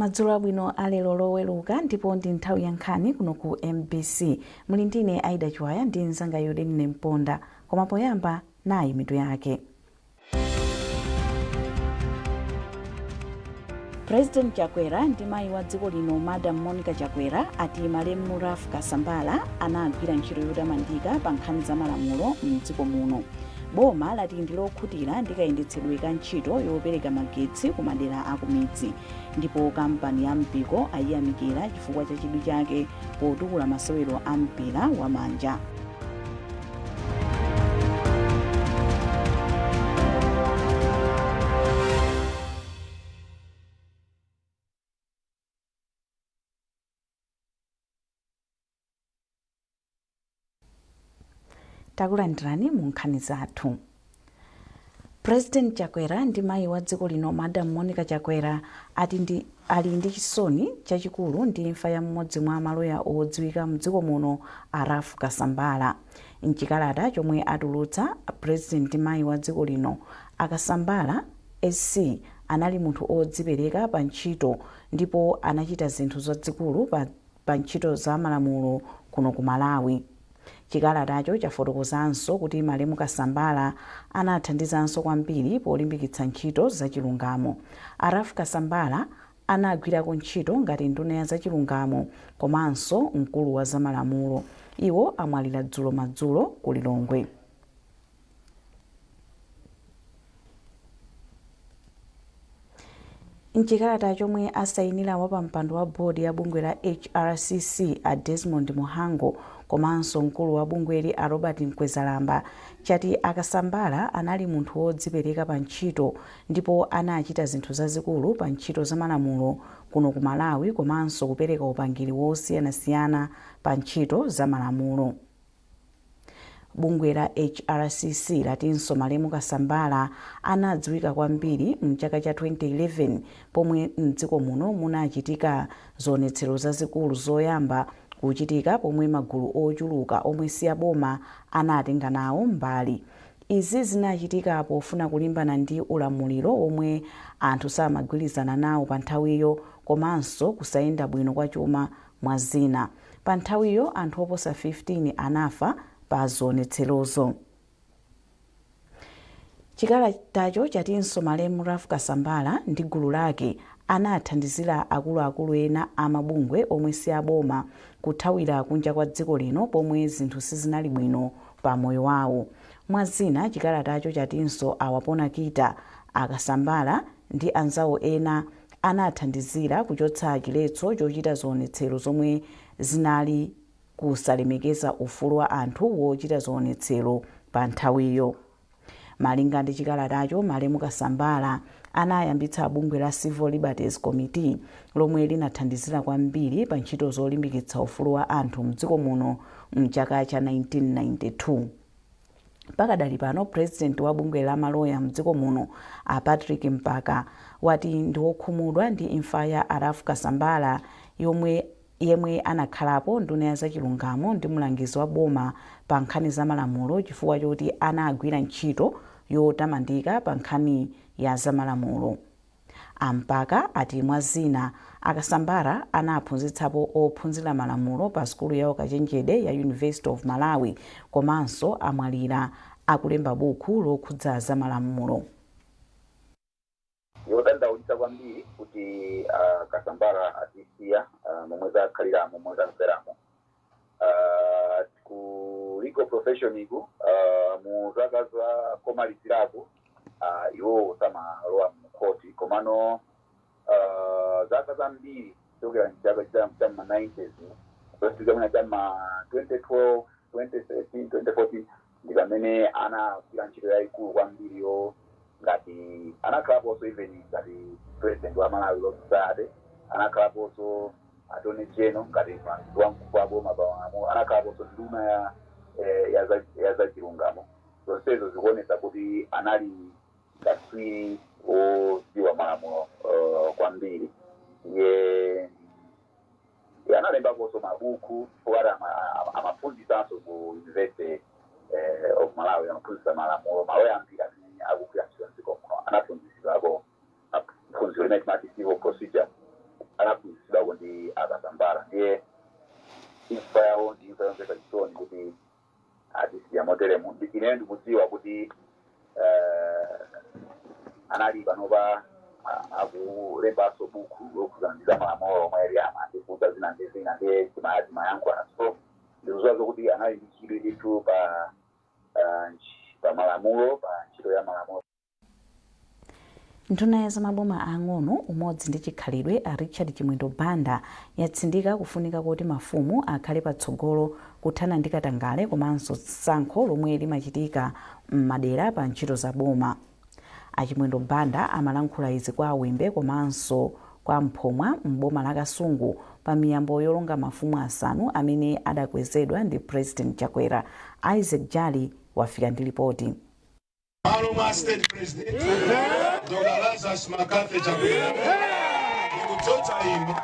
Madzulo abwino alero Loweruka, ndipo ndi nthawi ya nkhani kuno ku MBC. Muli ndine Aida Chiwaya ndi mnzanga Yodine Mponda. Koma poyamba, nayi mitu yake. President Chakwera ndi mayi wa dziko lino, Madam Monica Chakwera, ati malemu Ralph Kasambara anagwira ntchito yotamandika pa nkhani za malamulo mdziko muno. Boma lati ndi lokhutira ndi kayendetsedwe ka ntchito yopereka magetsi ku madera akumidzi. Ndipo kampani ya Mpiko ayiyamikira chifukwa cha chidwi chake potukula masewero a mpira wa manja. Takulandirani mu nkhani zathu. President Chakwera ndi mayi wa dziko lino, Madam Monica Chakwera, ati ali ndi chisoni chachikulu ndi imfa ya mmodzi mwa maloya odziwika mdziko muno, a Ralph Kasambara. Mchikalata chomwe atulutsa President ndi mayi wa dziko lino, a Kasambara SC anali munthu odzipereka pa ntchito ndipo anachita zinthu zazikulu pa ntchito za malamulo kuno ku Malawi. Chikalatacho chafotokozanso kuti malemu Kasambara anathandizanso kwambiri polimbikitsa ntchito zachilungamo. A Ralph Kasambara anagwirako ntchito ngati nduna ya zachilungamo komanso mkulu wa zamalamulo. Iwo amwalira dzulo madzulo ku Lilongwe. Mchikalata chomwe asayinira wapampando wa bodi ya bungwe la HRCC, a Desmond Muhango, komanso mkulu wa bungweli, a Robert Mkwezalamba, chati a Kasambara anali munthu wodzipereka pa ntchito ndipo anachita zinthu zazikulu pa ntchito za malamulo kuno ku Malawi komanso kupereka upangiri wosiyanasiyana pa ntchito za malamulo. Bungwe la HRCC latinso malemu Kasambara anadziwika kwambiri mchaka cha 2011 pomwe mdziko muno munachitika zionetsero zazikulu zoyamba kuchitika pomwe magulu ochuluka omwe si aboma anatenga nawo mbali. Izi zinachitika pofuna kulimbana ndi ulamuliro womwe anthu samagwirizana nawo pa nthawiyo komanso kusayenda bwino kwa chuma, mwa zina. Pa nthawiyo anthu oposa 15 anafa pa zionetserozo. Chikalatacho chatinso malemu Ralph Kasambara ndi gulu lake anathandizira akuluakulu ena a mabungwe omwe si aboma kuthawira kunja kwa dziko lino pomwe zinthu sizinali bwino pa moyo wawo. Mwa zina, chikalatacho chatinso a Wapona Kita, a Kasambara ndi anzawo ena anathandizira kuchotsa chiletso chochita zionetsero zomwe zinali kusalemekeza ufulu wa anthu wochita zionetsero pa nthawiyo. Malinga ndi chikalatacho, malemu Kasambara anayambitsa bungwe la Civil Liberties Committee lomwe linathandizira kwambiri pa ntchito zolimbikitsa ufulu wa anthu mdziko muno mchaka cha 1992. Pakadali pano, president wa bungwe la maloya mdziko muno, a Patrick Mpaka, wati ndi wokhumudwa ndi imfa ya a Ralph Kasambara yemwe anakhalapo nduna ya zachilungamo ndi mlangizi wa boma pa nkhani za malamulo chifukwa choti anagwira ntchito yotamandika pa nkhani ya zamalamulo. A Mpaka ati mwa zina, a Kasambara anaphunzitsapo ophunzira malamulo pa sukulu ya ukachenjede ya University of Malawi komanso amwalira akulemba buku lokhudza zamalamulo. Yodandaulitsa kwambiri kuti a Kasambara atisiya momwe zakhaliramo, momwe tamveramo. Ku legal profession iku, mu zaka za komalizirako, iwowo samalowa mu khoti, komano zaka zambiri kuchokera mchaka cha ma 90s kufika mwina cha ma 2012, 2013, 2014 ndi pamene anagwira ntchito yayikulu kwambiri yo ngati anakhalaponso even ngati president wa Malawi Law Society, anakhalaponso attorney general ngati mlangizi wamkulu wa boma pa malamulo, anakhalaponso nduna ya zachilungamo. Zonsezo zikuonetsa kuti anali katswiri wodziwa malamulo kwambiri. Ndiye analembakonso mabuku chifukwa amaphunzitsanso ku University of Malawi, amaphunzitsa malamulo. Maloya ambiri amene akugwira ntchito mdziko muno anaphunzitsidwako phunziro limene timati civil procedure. Moteremu ineyo ndikudziwa kuti anali panopa akulembanso buku lokhuzana ndi za malamulo omwe ali amandifunsa zina ndi zina, ndiye timayankhulana. So ndikudziwa zokuti anali ndi chidwi ndithu pa malamulo, pa ntchito ya malamulo. Nduna ya zamaboma ang'ono, umodzi ndi chikhalidwe, a Richard Chimwendo Banda, yatsindika kufunika kuti mafumu akhale patsogolo kuthana ndi katangale komanso tsankho lomwe limachitika m'madera pa ntchito za boma. Achimwendo Banda amalankhula izi kwa Awembe komanso kwa Mphomwa m'boma la Kasungu pa miyambo yolonga mafumu asanu amene adakwezedwa ndi President Chakwera. Isaac Jali wafika ndi ripoti. Malo mwa State President Dr. Lazarus McCarthy Chakwera, ndikudzodza inu.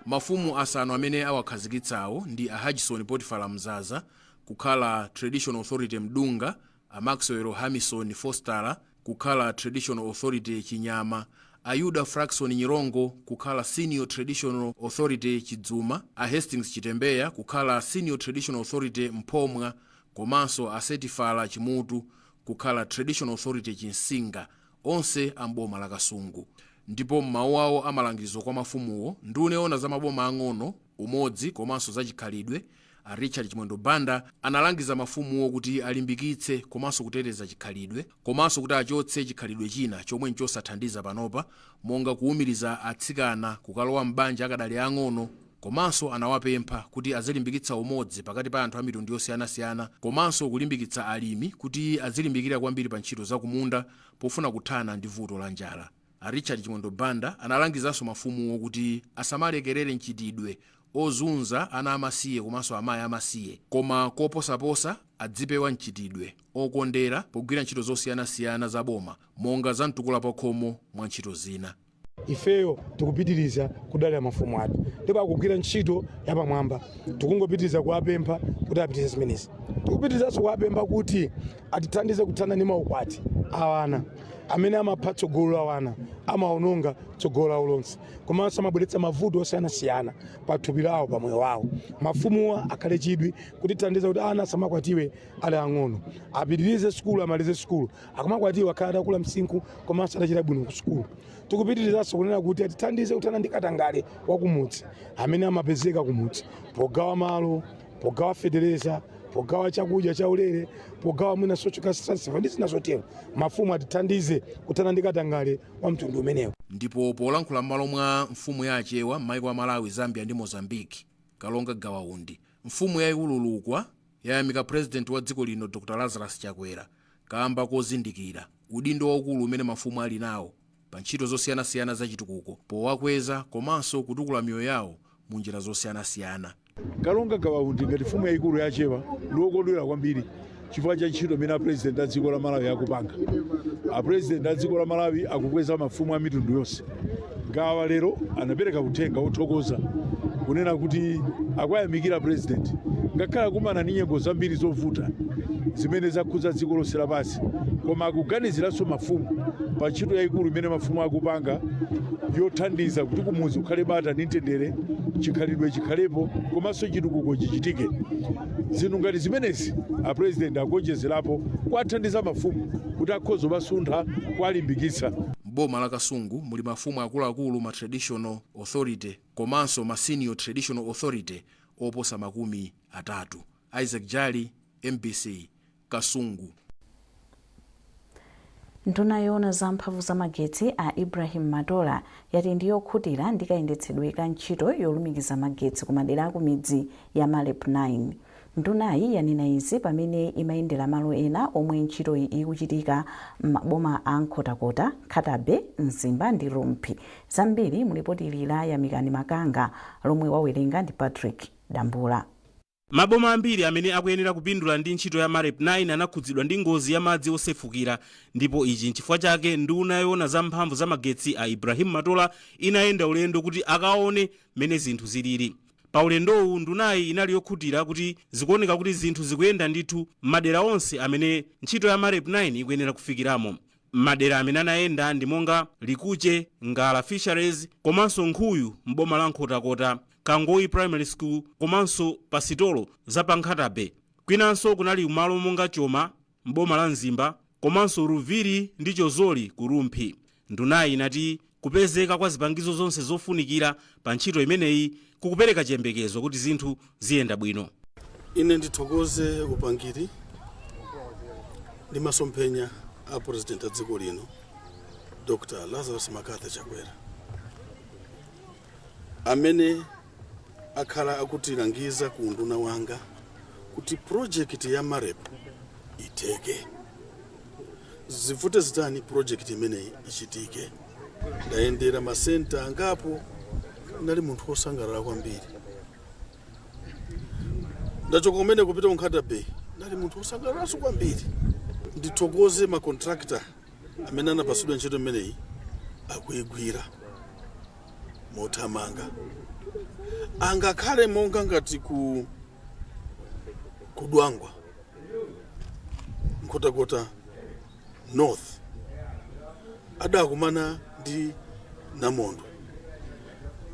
Mafumu asanu amene awakhazikitsawo ndi a Hudson Potifala Mzaza kukhala Traditional Authority Mdunga, a Maxwell Hamison Fostara kukhala Traditional Authority Chinyama, a Yuda Frackson Nyirongo kukhala Senior Traditional Authority Chidzuma, a Hastings Chitembeya kukhala Senior Traditional Authority Mphomwa, komanso a Setifala Chimutu kukhala Traditional Authority Chinsinga, onse amboma la Kasungu. Ndipo m'mawu awo amalangizo kwa mafumuwo, nduna yoona za maboma ang'ono, umodzi komanso zachikhalidwe, a Richard Chimwendo Banda, analangiza mafumuwo kuti alimbikitse komanso kuteteza chikhalidwe, komanso kuti achotse chikhalidwe china chomwe nchosathandiza panopa, monga kuwumiriza atsikana kukalowa m'banja akadali ang'ono. Komanso anawapempha kuti azilimbikitsa umodzi pakati pa anthu a mitundu yosiyanasiyana, komanso kulimbikitsa alimi kuti azilimbikira kwambiri pa ntchito zakumunda pofuna kuthana ndi vuto la njala. A Richard Chimwendo Banda analangizanso mafumuwo kuti asamalekerere mchitidwe ozunza ana amasiye komanso amayi amasiye, koma koposaposa adzipewa mchitidwe okondera pogwira ntchito zosiyanasiyana za boma, monga za mtukula pakhomo, mwa ntchito zina. Ifeyo tikupitiriza kudalira mafumu athu ndipo akugwira ntchito yapamwamba. Tikungopitiriza kuwapempha kuti apitirize zimenezi. Tikupitirizanso kuwapempha kuti atithandize kuthana ndi maukwati awana amene amapha tsogolo la wana, amaononga tsogolo lawo lonse, komanso amabweretsa mavuto osiyanasiyana pa thupi lawo, pa moyo wawo. Mafumuwa akhale chidwi kutithandiza kuti ana asamakwatiwe ali ang'ono, apitirize sukulu, amalize sukulu. Akamakwatiwa akhale atakula msinkhu komanso atachita bwino ku sukulu. Tikupitirizanso kunena kuti atithandize kuthana ndi katangale wa kumudzi amene amapezeka kumudzi pogawa malo, pogawa fetereza, pogawa chakudya chaulere, pogawa mwina social cash transfer ndi zina zotero. Mafumu atithandize kuthana ndi katangale wa mtundu umenewu. Ndipo polankhula m'malo mwa mfumu ya Achewa m'maiko a Malawi, Zambia ndi Mozambique, Kalonga Gawaundi, mfumu yayikulu Lukwa, yayamika Purezidenti wa dziko lino Dr Lazarus Chakwera kamba kozindikira udindo waukulu umene mafumu ali nawo pa ntchito zosiyanasiyana zachitukuko, powakweza komanso kutukula miyoyo yawo mu njira zosiyanasiyana. Kalonga Gawaundi, ngati mfumu yayikulu yachewa, ndiwokondwera kwambiri chifukwa cha ntchito imene apurezidenti a dziko la Malawi akupanga. Apurezidenti a dziko la Malawi akukweza mafumu a mitundu yonse. Gawa lero anapereka uthenga wothokoza, kunena kuti akuyamikira purezidenti ngakhale akumana ndi nyengo zambiri zovuta zimene zakhudza dziko lonse lapansi, koma akuganiziranso mafumu pa ntchito yayikulu imene mafumu akupanga yothandiza kuti kumudzi kukhale bata ndi mtendere, chikhalidwe chikhalepo, komanso chitukuko chichitike. Zinthu ngati zimenezi apurezidenti akuonjezerapo kuwathandiza mafumu kuti akhoza kubasuntha, kuwalimbikitsa. M'boma la Kasungu muli mafumu akuluakulu, ma Traditional Authority komanso ma Senior Traditional Authority oposa 30. Isaac Jali, MBC, Kasungu. Nduna yoona za mphamvu za magetsi, a Ibrahim Matola, yati ndi yokhutira ndi kayendetsedwe ka ntchito yolumikiza magetsi ku madera akumidzi ya MAREP 9. Ndunayi yanena izi pamene imayendera malo ena omwe ntchitoyi ikuchitika m'maboma a Nkhotakota, Nkhata Bay, Mzimba ndi Rumphi. Zambiri mulipoti ili la Yamikani Makanga, lomwe wawerenga ndi Patrick Dambula. Maboma ambiri amene akuyenera kupindula ndi ntchito ya MAREP 9 anakhudzidwa ndi ngozi ya madzi osefukira, ndipo ichi nchifukwa chake nduna yoona za mphamvu za magetsi, a Ibrahim Matola, inayenda ulendo kuti akaone mmene zinthu zilili. Pa ulendowu ndunayi inali yokhutira kuti zikuoneka kuti zinthu zikuyenda ndithu m'madera onse amene ntchito ya MAREP 9 ikuyenera kufikiramo. Madera amene anayenda ndi monga Likuche, Ngala Fisheries komanso Nkhuyu m'boma la Nkhotakota, Kangoi Primary School komanso pa sitolo za pa Nkhata Bay. Kwinanso kunali malo monga Choma m'boma la Mzimba komanso Ruviri ndi Chozoli ku Rumphi. Ndunayi inati kupezeka kwa zipangizo zonse zofunikira pa ntchito imeneyi kukupereka chiyembekezo kuti zinthu ziyenda bwino. Ine ndithokoze upangiri ndi masomphenya a President a dziko lino, Dr Lazarus McCarthy Chakwera, amene akhala akutilangiza ku unduna wanga kuti project ya MAREP itheke, zivute zitani, project imeneyi ichitike. Ndayendera masenta angapo, ndali munthu wosangalala kwambiri. Ndachoka kumene kupita ku Nkhata Bay, ndali munthu wosangalalanso kwambiri. Ndithokoze ma contractor amene anapasidwa ntchito imeneyi, akuyigwira mothamanga. Angakhale monga ngati ku Dwangwa, Nkhotakota North, adakumana ndi namondwe,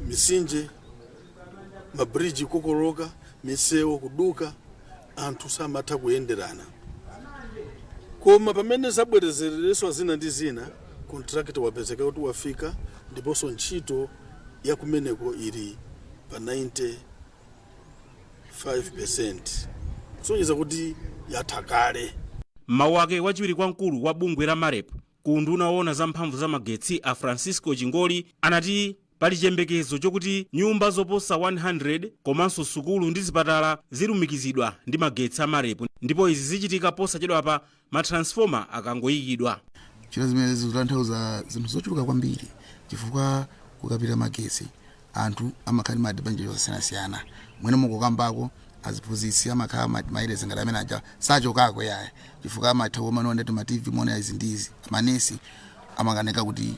misinje, mabridge kukokoloka, misewu kuduka, anthu samatha kuyenderana. Koma pamene zabwerezereredwa zina ndi zina, contractor wapezeka kuti wafika, ndiponso ntchito ya kumeneko ili pa 95%, kusonyeza kuti yatha kale. Mawu ake wachiwiri kwa mkulu wa bungwe la MAREP ku unduna woona za mphamvu za magetsi, a Francisco Chingoli, anati pali chiyembekezo chokuti nyumba zoposa 100 komanso sukulu ndi zipatala zilumikizidwa ndi magetsi a MAREP, ndipo izi zichitika posachedwapa ma transformer akangoyikidwa. Ntchito zimene zikutanthauza zinthu zochuluka kwambiri, chifukwa kukapita magetsi anthu amakhala ndi ma advantage osiyanasiyana. Mwene mukukambako, aziphunzitsi amakhala maerezi ngati amene aja sachokako yaya, chifukwa amatha kumaona ndati ma TV muona izi ndi izi. Manesi amakanika kuti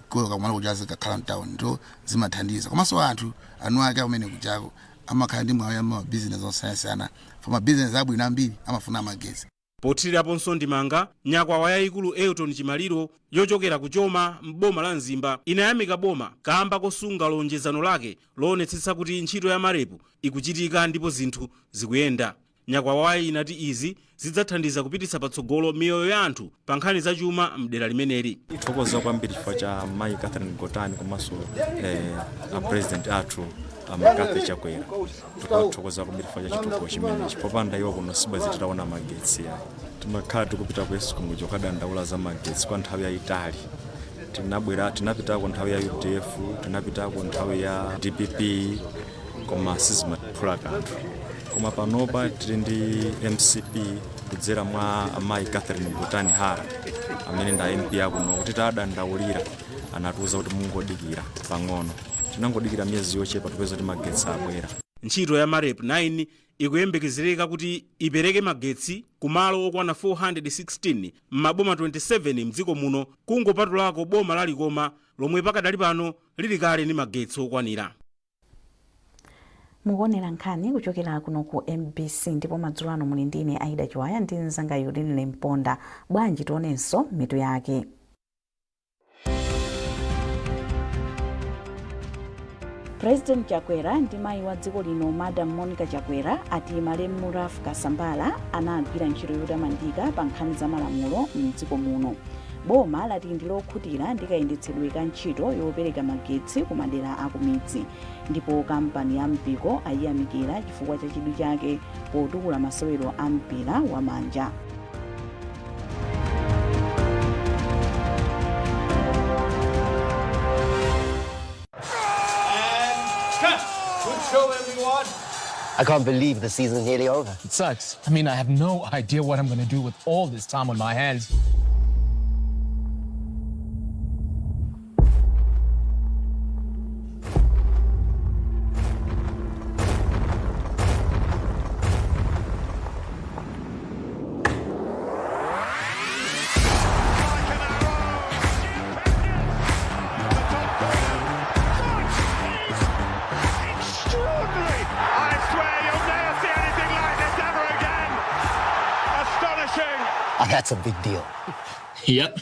kuyoka kumalo kuja azikakhala mtown, ndo zimathandiza. Komanso anthu anu ake amene kujako amakhala ndi mwayi ama mabizinesi osiyanasiyana, fa mabizinesi abwino ambiri amafuna magetsi. Pothiriraponso ndimanga, nyakwawa yayikulu Elton Chimaliro yochokera ku Choma m'boma la Mzimba inayamika boma kamba kosunga lonjezano lake loonetsetsa kuti ntchito ya MAREP ikuchitika ndipo zinthu zikuyenda. Nyakwawayi inati izi zidzathandiza kupititsa patsogolo miyoyo ya anthu pa nkhani zachuma mdera limeneli. Thokoza kwambiri chifukwa cha mayi Catherine Gotani komanso a President athu a McCarthy Chakwera. Tikuthokoza kwambiri chifukwa cha chitukuko chimenechi. Popanda iwo kuno sibwenzi titaona magetsi ayi. Timakhala tikupita ku ESCOM kukadandaula za magetsi kwa nthawi yayitali. Tinabwera, tinapitako nthawi ya UDF, tinapitako nthawi ya DPP, koma sizimaphula kanthu. Koma panopa tili ndi MCP kudzera mwa amayi Catherine Gotani Hara amene ndi MP akuno, kuti tadandaulira anatiuza kuti mungodikira pang'ono. Tinangodikira miyezi yochepa, tipeza kuti magetsi abwera. Ntchito ya MAREP 9 ikuyembekezereka kuti ipereke magetsi kumalo okwana 416 m'maboma 27 mdziko muno, kungopatulako boma la Likoma lomwe pakadali pano lili kale ndi magetsi okwanira. Mukuonera nkhani kuchokera kuno ku MBC, ndipo madzulo ano muli ndine Aida Chiwaya ndi mzanga Yulinle Mponda. Bwanji tionenso mitu yake. President Chakwera ndi mayi wa dziko lino Madam Monica Chakwera ati malemu Ralph Kasambara anagwira ntchito yotamandika pa nkhani za malamulo mdziko muno. Boma lati ndi lokhutira ndi kayendetsedwe ka ntchito yopereka magetsi ku madera akumidzi, ndipo kampani ya Mpiko ayiyamikira chifukwa cha chidwi chake potukula masewero a mpira wa manja. Good show, everyone. I can't believe the season's nearly over. It sucks. I mean, I have no idea what I'm going to do with all this time on my hands. Extraordinary! I swear you'll never see anything like this ever again. Astonishing. Ah, that's a big deal. Yep.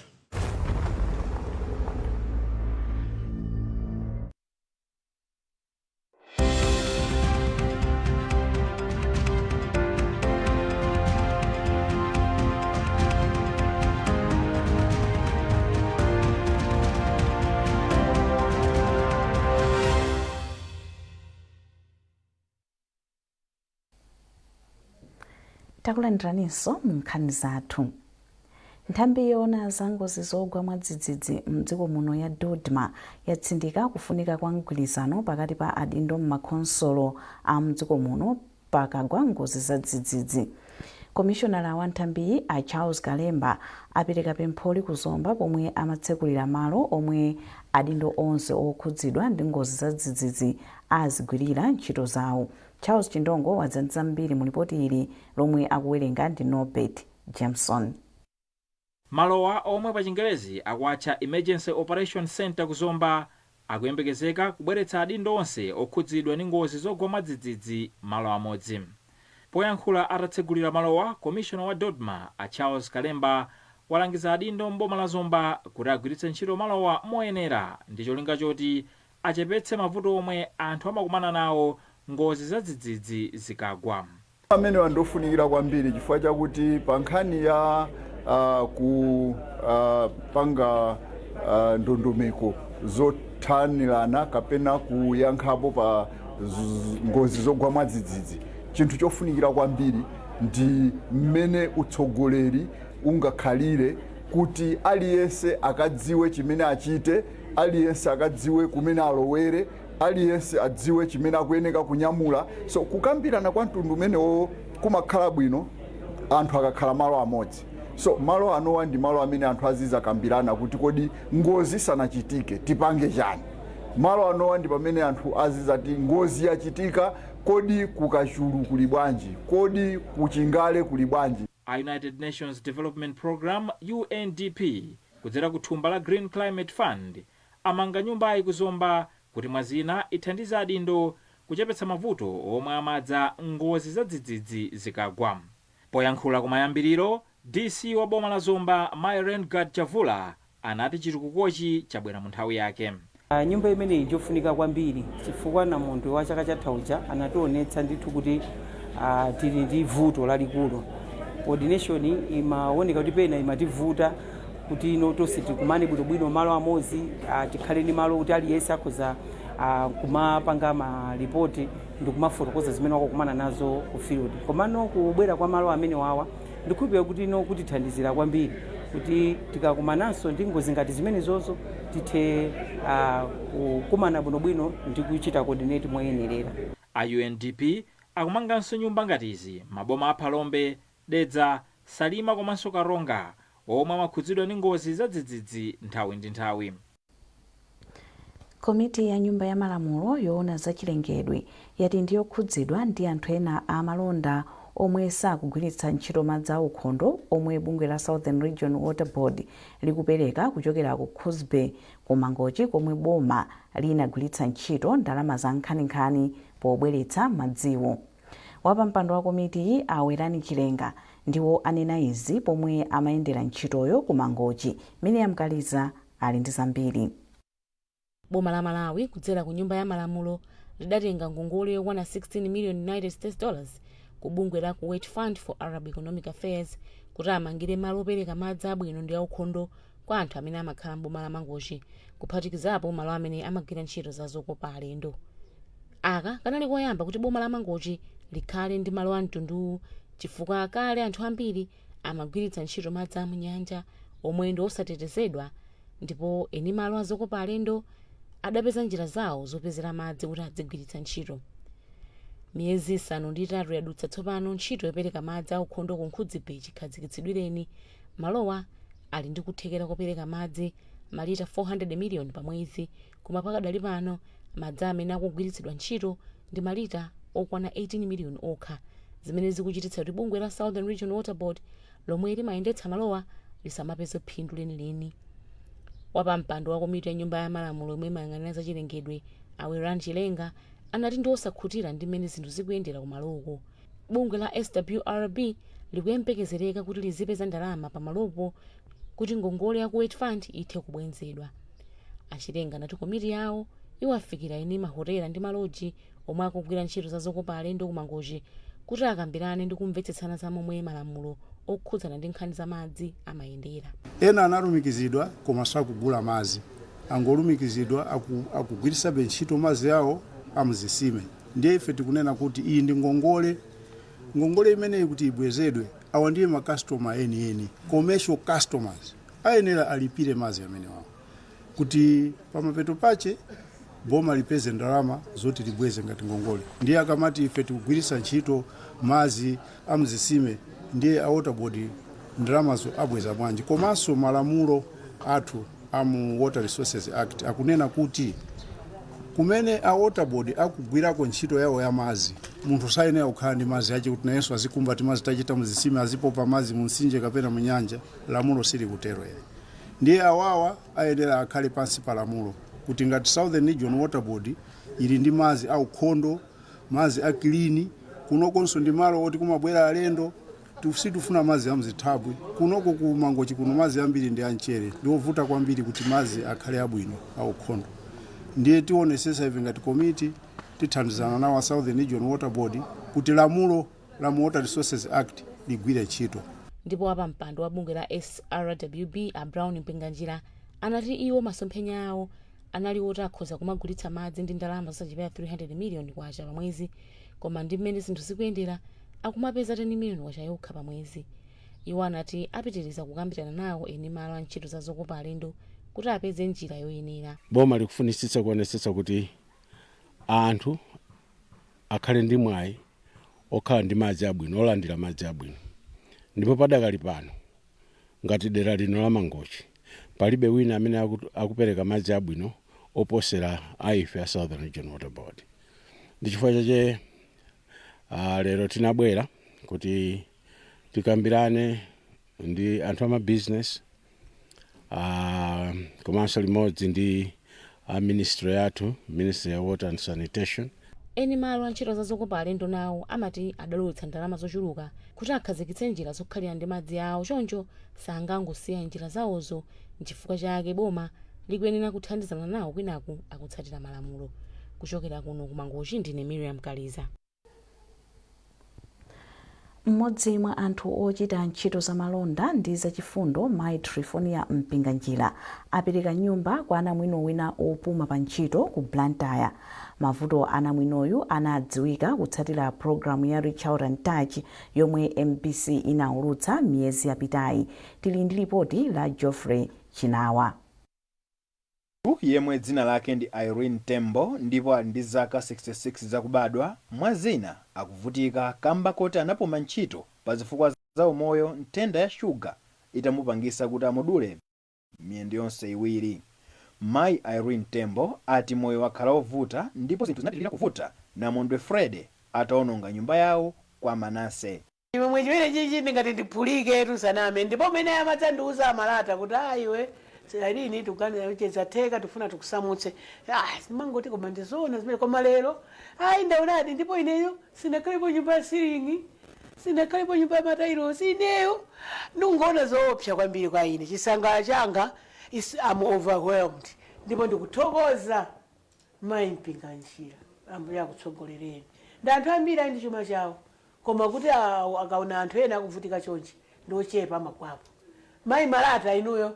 Takulandiraninso mu nkhani zathu. Nthambi yoona za ngozi zogwa mwadzidzidzi mdziko muno ya DoDMA yatsindika kufunika kwa mgwirizano pakati pa adindo m'makhonsolo a mdziko muno pakagwa ngozi za dzidzidzi. Komishonala wa nthambiyi, a Charles Kalemba, apereka pempholi kuZomba pomwe amatsekulira malo omwe adindo onse okhudzidwa ndi ngozi za dzidzidzi azigwirira ntchito zawo. Charles Chindongo wadza zambiri mu lipoti ili lomwe akuwerenga ndi Norbert Jameson. Malowa, omwe pa Chingerezi akuatcha Emergency Operation Center kuZomba, akuyembekezeka kubweretsa adindo onse okhudzidwa ndi ngozi zogwa mwadzidzidzi malo amodzi. Poyankhula atatsegulira malowa, komishona wa DoDMA a Charles Kalemba walangiza adindo mboma la Zomba kuti agwiritse ntchito malowa moyenera ndi cholinga choti achepetse mavuto omwe anthu amakumana nawo ngozi za dzidzidzi zikagwa. Amenewa ndofunikira kwambiri chifukwa chakuti pa nkhani ya kupanga ndondomeko zothanirana kapena kuyankhapo pa ngozi zogwa mwadzidzidzi, chinthu chofunikira kwambiri ndi mmene utsogoleri ungakhalire kuti aliyense akadziwe chimene achite, aliyense akadziwe kumene alowere, aliyense adziwe chimene akuyeneka kunyamula. So kukambirana kwa mtundu umenewo kumakhala bwino anthu akakhala malo amodzi. So malo anowa ndi malo amene anthu azizakambirana kuti kodi ngozi isanachitike tipange chani. Malo anowa ndi pamene anthu azizati ngozi yachitika, kodi kuKachulu kuli bwanji, kodi kuChingale kuli bwanji? A United Nations Development Program, UNDP, kudzera ku thumba la Green Climate Fund amanga nyumbayi kuZomba kuti mwazina ithandize adindo kuchepetsa mavuto omwe amadza ngozi za dzidzidzi zikagwa. Poyankhula kumayambiriro, DC wa boma la Zomba Mayi Rengard Chavula anati chitukukochi chabwera mu nthawi yake. Nyumba imeneyi njofunika kwambiri chifukwa namondwe wa chaka chatha uja anationetsa ndithu kuti tili ndi vuto lalikulu. Coordination imaoneka kuti pena imativuta kuti ino tonse tikumane bwinobwino malo amodzi, tikhale ndi malo kuti aliyense akhoza kumapanga malipoti ndi kumafotokoza zimene wakukumana nazo ku field. Komano kubwera kwa malo amene wawa, ndikhulupirira kuti ino kutithandizira kwambiri kuti tikakumananso ndi ngozi ngati zimenezozo tithe kukumana bwinobwino ndi kuchita coordinate moyenerera. A UNDP akumanganso nyumba ngati izi maboma a Phalombe, Dedza, Salima komanso Karonga, omwe amakhudzidwa ndi ngozi za dzidzidzi nthawi ndi nthawi. Komiti ya Nyumba ya Malamulo yoona zachilengedwe yati ndiyokhudzidwa ndi anthu ena amalonda omwe sakugwiritsa ntchito madzi aukhondo omwe bungwe la Southern Region Water Board likupereka kuchokera ku Khuzbe ku Mangochi, komwe boma linagwiritsa ntchito ndalama za nkhaninkhani pobweretsa madziwo. Wapampando wa komitiyi, a Werani Chilenga, ndiwo anena izi pomwe amayendera ntchitoyo ku Mangochi. Miriam Kaliza ali ndi zambiri. Boma la Malawi kudzera ku Nyumba ya Malamulo lidatenga ngongole yokwana 16 million United States dollars ku bungwe la Kuwait Fund for Arab Economic Affairs kuti amangire malo opereka madzi abwino ndi aukhondo kwa anthu amene amakhala m'boma la Mangochi, kuphatikizapo malo amene amagwira ntchito za zokopa alendo. Aka kanali koyamba kuti boma la Mangochi likhale ndi malo a mtunduwu, chifukwa kale anthu ambiri amagwiritsa ntchito madzi a munyanja omwe ndi osatetezedwa, ndipo eni malo azokopa alendo adapeza njira zawo zopezera madzi kuti adzigwiritsa ntchito. Miyezi 8 yadutsa tsopano ntchito yopereka madzi aukhondo ku Nkhudzi Bay chikhazikitsidwireni. Malowa ali ndi kuthekera kopereka madzi malita 400 miliyoni pa mwezi, koma pakadali pano madzi amene akugwiritsidwa ntchito ndi malita okwana 18 miliyoni okha, zimene zikuchititsa kuti bungwe la Southern Region Water Board lomwe limayendetsa malowa lisamapeze phindu lenileni. Wapampando wa komiti ya Nyumba ya Malamulo yomwe imayang'anira zachilengedwe, a Werani Chilenga, anati ndi osakhutira ndi mmene zinthu zikuyendera kumaloko. Bungwe la SWRB likuyembekezereka kuti lizipeza ndalama pamalopo kuti ngongole ya Kuwait Fund ithe kubwenzedwa. Achilenga anati komiti yawo iwafikira eni mahotela ndi maloji omwe akugwira ntchito za zokopa alendo ku Mangochi kuti akambirane ndi kumvetsetsana za momwe malamulo okhudzana ndi nkhani za madzi amayendera. Ena analumikizidwa koma sakugula madzi, angolumikizidwa, akugwiritsabe ntchito madzi awo amuzitsime. Ndiye ife tikunena kuti iyi ndi ngongole Ngongole imeneyi kuti ibwezedwe, awa ndiye makastoma enieni, commercial customers, ayenera alipire mazi amenewawo kuti pamapeto pache boma lipeze ndalama zoti libweze ngati ngongole. Ndiye akamati ife tikugwiritsa ntchito mazi amzisime, ndiye a Water Board ndalamazo abweza bwanji? Komanso malamulo athu amu Water Resources Act akunena kuti kumene a Water Board akugwirako ntchito yawo ya mazi, munthu sayenera kukhala ndi mazi ache kuti nayenso azikumba timazi tachita muzisime, azipopa mazi mumtsinje kapena munyanja. Lamulo silikutero yayi. Ndiye awawa ayenera akhale pansi pa lamulo kuti ngati Southern Region Water Board ili ndi mazi aukhondo, mazi a clean. Kunokonso ndi malo oti kumabwera alendo, sitifuna mazi amzithabwi. Kunoko ku Mangochi kuno mazi ambiri ndi amchere, ndiovuta kwambiri kuti mazi akhale abwino, aukhondo. Ndiye tionesesa ife ngati komiti, tithandizana nawo a Southern Region Water Board kuti lamulo la mu Water Resources Act ligwire ntchito. Ndipo wapampando wa bungwe la SRWB, a Brown Mpinganjira, anati iwo masomphenya awo anali oti akhoza kumagulitsa madzi ndi ndalama zosachepera 300 miliyoni kwacha pamwezi, koma ndi mmene zinthu zikuyendera akumapeza 10 miliyoni kwacha yokha pamwezi. Iwo anati apitiriza kukambirana nawo eni malo a ntchito za zokopa alendo kuti apeze njira yoyenera. Boma likufunisitsa kuonetsetsa kuti anthu akhale ndi mwayi okhala ndi madzi abwino, olandira madzi abwino, ndipo padakali pano ngati dera lino la Mangochi palibe wina amene akupereka madzi abwino oposera aife a Southern Region Water Board. Ndi chifukwa chache lero tinabwera kuti tikambirane ndi anthu ama business, komanso limodzi ndi a ministry yathu, Ministry ya Water and Sanitation. Eni malo a ntchito za zokopa alendo nawo amati adalowetsa ndalama zochuluka kuti akhazikitse njira zokhalira ndi madzi awo, choncho sangangosiya njira zawozo. Nchifukwa chake boma likuyenera kuthandizana nawo kwinaku akutsatira malamulo. Kuchokera kuno ku Mangochi, ndine Miriam Kaliza. Mmodzi mwa anthu ochita ntchito zamalonda ndi zachifundo, Mai Trifonia Mpinganjira, apereka nyumba kwa anamwino wina opuma pa ntchito ku Blantyre. Mavuto a namwinoyu anadziwika kutsatira programu ya Reach Out and Touch yomwe MBC inaulutsa miyezi yapitayi. Tili ndi lipoti la Geoffrey Chinawa. Yemwe dzina lake ndi Irene Tembo ndipo ali ndi zaka 66 zakubadwa, mwa zina akuvutika kamba koti anapuma ntchito pa zifukwa za umoyo, nthenda ya shuga itamupangisa kuti amudule miyendo yonse iwiri. Mayi Irene Tembo ati moyo wakhala ovuta ndipo zinthu zinapitirira kuvuta namondwe Freddy ataononga nyumba yawo kwa Manase. Chimwemwe chimene chichi ndingati ndiphulike tusaname. Ndipo mmene amadzandiuza amalata kuti, "Ah, iwe Irene, tikuganiza tifuna tikusamutse," ah, simangoti koma ndizoona zimene? Koma lero ayi, ndaonadi. Ndipo ineyo sinakhalepo nyumba ya ceiling, sinakhalepo nyumba ya matailosi. Ineyo ndingoona zoopsa kwambiri kwa ine. Chisangalalo changa is I'm overwhelmed. Ndipo ndikuthokoza Mayi Mpinganjira, Ambuye akutsogolereni. Ndi anthu ambiri ali ndi chuma chawo, koma kuti akaona anthu ena akuvutika chonchi, ndi ochepa amagwapo. Mayi Malata, inuyo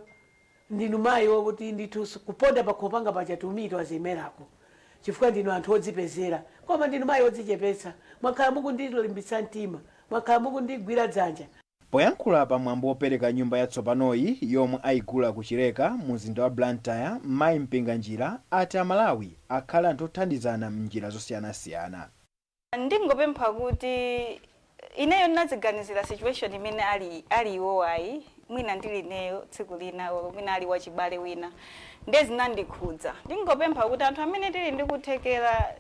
ndinu mayi wokuti ndithu kuponda pakhomo panga paja tumito azimerako, chifukwa ndinu anthu odzipezera, koma ndinu mayi odzichepetsa. Mwakhala mukundilimbitsa mtima, mwakhala mukundigwira dzanja. Poyankhula pamwambo wopereka nyumba yatsopanoyi yomwe ayigula ku Chileka mu mzinda wa Blantyre, Mayi Mpinganjira ati Amalawi akhale anthu othandizana m'njira zosiyanasiyana. Ndingopempha kuti ineyo ndinaziganizira situation imene ali iwowayi, mwina ndili ineyo tsiku lina, or mwina ali wachibale wina, nde zinandikhudza. Ndingopempha kuti anthu amene tili ndi kuthekera,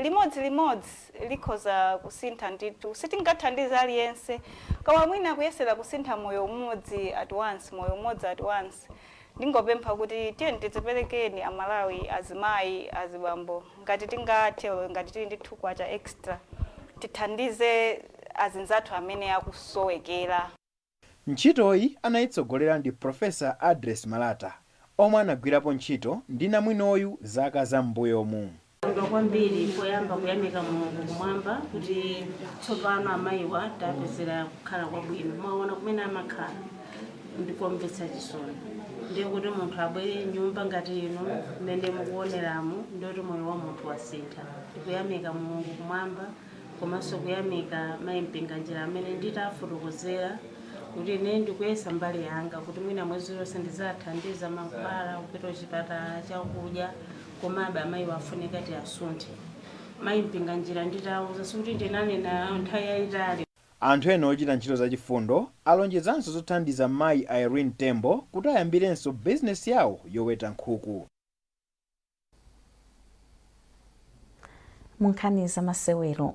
limodzi limodzi likhoza kusintha ndithu. Sitingathandize aliyense, koma mwina kuyesera kusintha moyo umodzi at once, moyo umodzi at once. Ndingopempha kuti tiyeni tidziperekeni Amalawi, azimayi, azibambo, ngati tingathe, ngati tili ndi 2 kwacha extra, tithandize azinzathu amene akusowekera. Ntchitoyi anayitsogolera ndi Profesa Address Malata, omwe anagwirapo ntchito ndi namwinoyu zaka zam'mbuyomu. Ndwa kwambiri poyamba kuyamika Mulungu kumwamba kuti tsopano amayiwa tapezera kukhala kwabwino. Mwaona kumene amakhala ndikomvetsa chisoni, ndiye kuti munthu abwere nyumba ngati ino mmene mukuoneramo, ndiyoti moyo wa munthu wasintha. Ndikuyamika Mulungu kumwamba. Komanso kuyamika Mayi Mpinganjira amene nditafotokozera kuti ine ndikuyesa mbali yanga kuti mwina mwezi wonse ndizathandiza mankhwala, kupita kuchipatala, chakudya, komabe amayi wafunika tiasunthe. Mayi Mpinganjira nditauza, sikuti ndinanena nthawi yayitali. Anthu ena ochita ntchito zachifundo alonjezanso zothandiza Mayi Irene Tembo kuti ayambirenso bizinesi yawo yoweta nkhuku. Mu nkhani za masewero,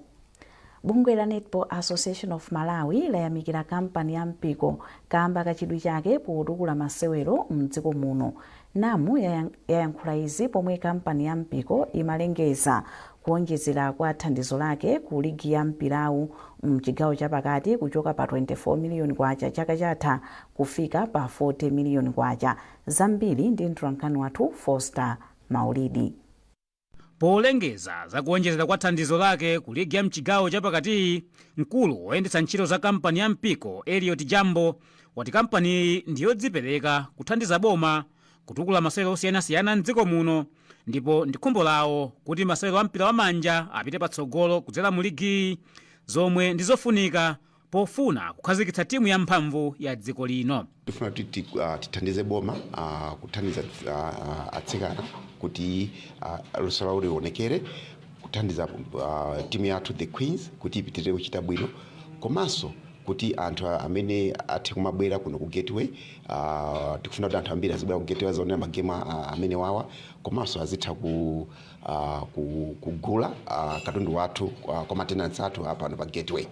bungwe la Netball Association of Malawi layamikira kampani ya Mpiko kamba ka chidwi chake potukula masewero mdziko muno. NAM yayankhula izi pomwe kampani ya Mpiko imalengeza kuonjezera kwa thandizo lake ku ligi ya mpirawu mchigawo chapakati kuchoka pa 24 miliyoni kwacha chaka chatha kufika pa 40 miliyoni kwacha. Zambiri ndi mtolankhani wathu Foster Maulidi. Polengeza za kuonjezera kwa thandizo lake ku ligi ya mchigawo chapakatiyi, mkulu woyendetsa ntchito za kampani ya Mpiko, Eliot Jambo, wati kampaniyi ndiyodzipereka kuthandiza boma kutukula masewero osiyanasiyana mdziko muno, ndipo ndi khumbo lawo kuti masewero a mpira wa manja apite patsogolo kudzera mu ligiyi, zomwe ndi zofunika pofuna kukhazikitsa timu ya mphamvu ya dziko lino. Tifuna kuti tithandize boma, kuthandiza atsikana kuti luso lawo lionekere, kuthandiza timu yathu the Queens kuti ipitirire kuchita bwino, komanso kuti anthu amene athe kumabwera kuno ku Gateway. Tikufuna kuti anthu ambiri azibwera ku Gateway, azaonera magemu amene wawa, komanso azitha kugula katundu wathu kwa ma tenants athu apano pa Gateway.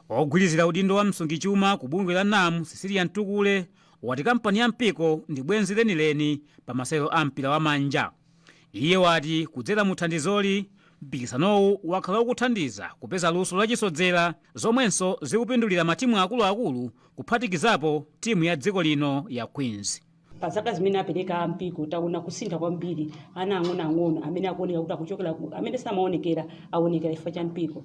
Ogwirizira udindo wa msungichuma ku bungwe la NAM, Cecilia Mtukule, wati kampani ya Mpiko ndi bwenzi lenileni pa masewero a mpira wa manja. Iye wati kudzera mu thandizoli, mpikisanowu wakhala ukuthandiza kupeza luso lachisodzera, zomwenso zikupindulira matimu akuluakulu kuphatikizapo timu ya dziko lino ya Queens. Pa zaka zimene apereka a Mpiko, taona kusintha kwambiri. Ana ang'onoang'ono amene akuoneka kuti akuchokera amene samaonekera aonekera chifukwa cha Mpiko.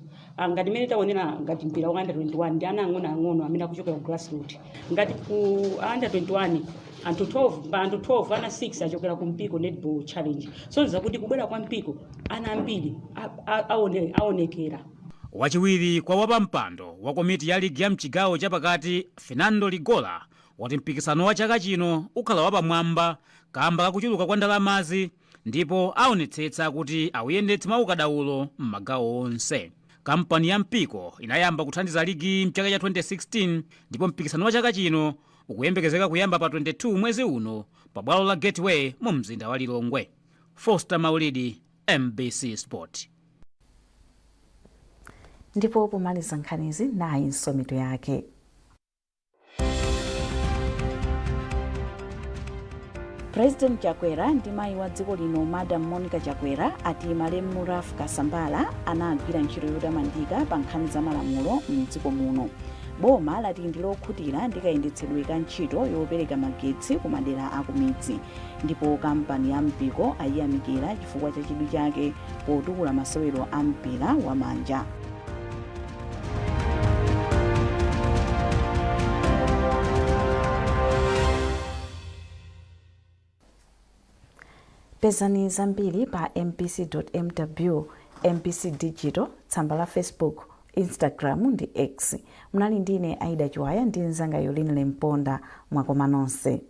Ngati mmene taonera ngati mpira wa under 21, ndi ana ang'onoang'ono amene akuchokera ku grassroot. Ngati ku under 21, anthu 12 pa anthu 12, ana 6 achokera ku Mpiko Netball Challenge. So zakuti kubwera kwa Mpiko, ana ambiri aonekera. Wachiwiri kwa wapampando wa komiti ya ligi ya mchigawo chapakati, Fernando Ligola, wati mpikisano wa chaka chino ukhala wapamwamba kamba kakuchuluka kwa ndalamazi, ndipo aonetsetsa kuti awuyendetse mwaukadaulo m'magawo onse. Kampani ya Mpiko inayamba kuthandiza ligi mchaka cha 2016, ndipo mpikisano wa chaka chino ukuyembekezeka kuyamba pa 22 mwezi uno pa bwalo la Gateway mu mzinda wa Lilongwe. Foster Maulidi, MBC Sport. Ndipo pomaliza nkhanizi, nayinso mitu yake. President Chakwera ndi mayi wa dziko lino Madam Monica Chakwera ati malemu Ralph Kasambara anagwira ntchito yotamandika pa nkhani za malamulo mdziko muno. Boma lati ndi lokhutira ndi kayendetsedwe ka ntchito yopereka magetsi ku madera akumidzi, ndipo kampani ya Mpiko ayiyamikira chifukwa cha chidwi chake potukula masewero a mpira wa manja. Pezani zambiri pa mbc.mw, MBC Digital, tsamba la Facebook, Instagram ndi X. Munali ndine Aida Chiwaya ndi mnzanga Yolin Lemponda. Mwakoma nonse.